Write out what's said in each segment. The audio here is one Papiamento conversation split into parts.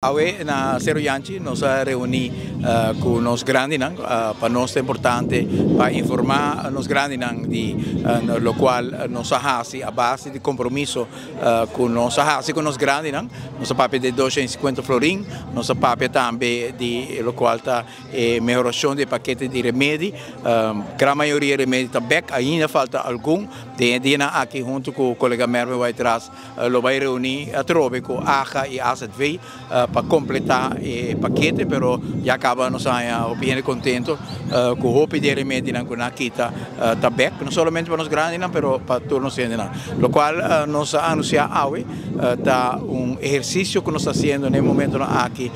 Awe na Sero Yanchi nos a reuní ku nos grandinan. Pa nos ta importante pa informá nos grandinan di lokual nos a hasi a base di kompromiso ku nos a hasi ku nos grandinan. Nos a papia di 250 florin, nos a papia tambe di lokual ta e mehorashon di e pakete di remedi. Gran mayoria remedi ta bèk, ainda falta algun. Den e dianan aki huntu ku kolega Mervin Whiteras Lo bai reuní atrobe ku AGA i AZV pa kompletá e pakete, pero ya kaba nos a haña hopi hende kontento ku hopi di e remedinan ku nan a kita ta bèk, no solamente pa nos grandinan pero pa tur nos hendenan. Lokual nos a anunsiá awe ta un ehersisio ku nos ta hasiendo na e momentonan aki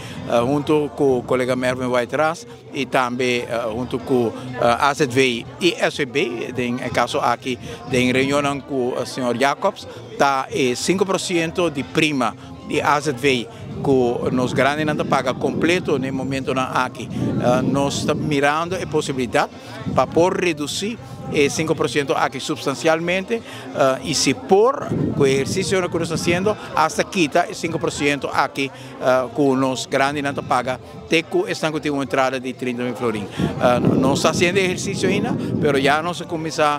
huntu ku kolega Mervin Whiteras, i tambe huntu ku AZV i SVB, den e kaso aki den reunionnan ku señor Jacobs, ta e 5% di prima di AZV ku nos grandinan ta paga kompleto na e momentonan aki. Nos ta mirando e posibilidat pa por redusí e 5% aki supstansialmente i si por, ku e ehersisionan ku nos ta hasiendo, asta kita e 5% aki ku nos grandinan ta paga te ku esnan ku tin un entrada di 30.000 florin. Nos ta hasiendo e ehersisio ainda, pero ya nos a kuminsá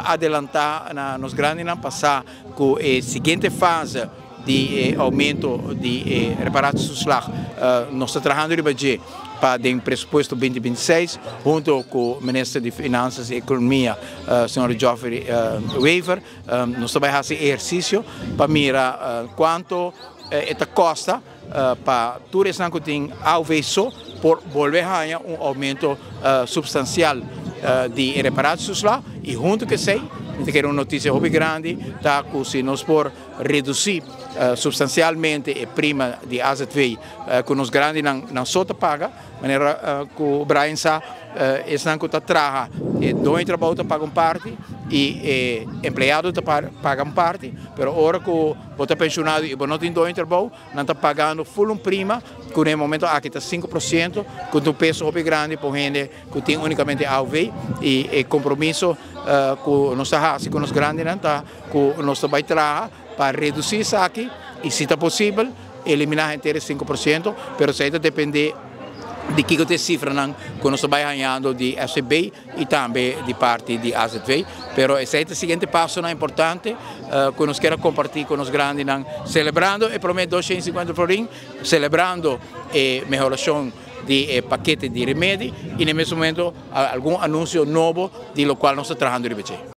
adelantá na nos grandinan pa sa ku e siguiente fase di e oumento di e reparatietoeslag nos ta trahando riba dje pa den presupuesto 2026 hunto ku Minister di Finansas i Ekonomia señor Geoffrey Wever nos ta bai hasi e ehersisio pa mira kuanto e ta kosta pa tur esnan ku tin AOV so por bolbe haña un oumento supstansial di e reparatietoeslag i huntu ku esei mi ta kere un notisia hopi grandi ta ku si nos por redusí supstansialmente e prima di AZV ku nos grandinan nan so ta paga. Manera ku Brian sa, esnan ku ta traha e doño di trabou ta paga un parti i e empleado ta paga un parti, pero ora ku bo ta penshonado i bo no tin doño di trabou, nan ta pagando ful un prima ku na e momento aki ta 5%, ku ta un peso hopi grandi pa un hende ku tin únikamente AOV. I e kompromiso ku nos ta hasi ku nos grandinan ta ku nos ta bai traha pa redusí esaki i si ta posibel eliminá henter e 5%, pero esei ta dependé di kiko ta e sifranan ku nos ta bai hañando di FCB i tambe di parti di AZV. Pero esei ta e siguiente pasonan importante ku nos kier a kompartí ku nos grandinan, selebrando e promé 250 florin, selebrando e mehorashon di e pakete di remedi i na e mes momento algun anunsio nobo di lokual nos ta trahando riba dje.